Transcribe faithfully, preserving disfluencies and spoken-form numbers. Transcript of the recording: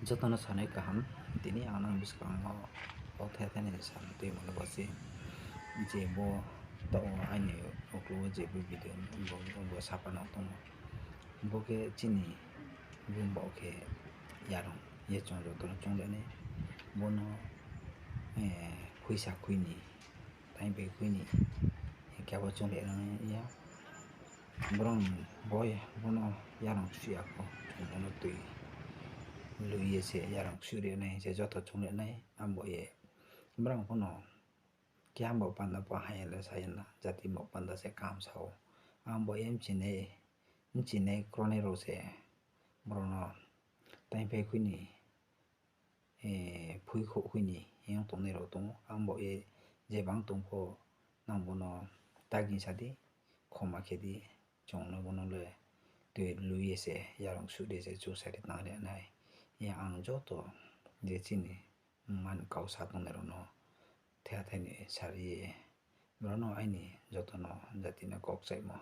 Joto no sanai kaham, tini ang nang buskang wo o thethani sam tuimo no bo se, je bo taoh wo aini uklau wo je bo video bo sapa no tongmo. Bo khe chini bung baoh khe yarung ye chung joto no choungle nai. Bo no phuisa khui ni, taingphai khui ni, khe bo choungle nai ya. Brao bo, bo no yarung ksuh ya pho, chung bo no tui lui ye se yarung ksuh ri nai se joto choungle nai. Abo ye brao pho no keha bo panda pho haya le sa ya na, jati bo panda se kaham sa ou. Abo ye bchinai, bchinai kronai rao se brao no taingphai khui ni, phuikhouh khui ni hing tongnai rao tong ou. Abo ye je bang tong pho nang bo no taging sa di, khoma khe di, chung no bo no le tui lui ye se yarung ksuh ri se chusari tang ri nai. Ye ang joto je chini man kau sa tongnai rao no thethani sari ye, brao no aini joto no jati no kau kchaimo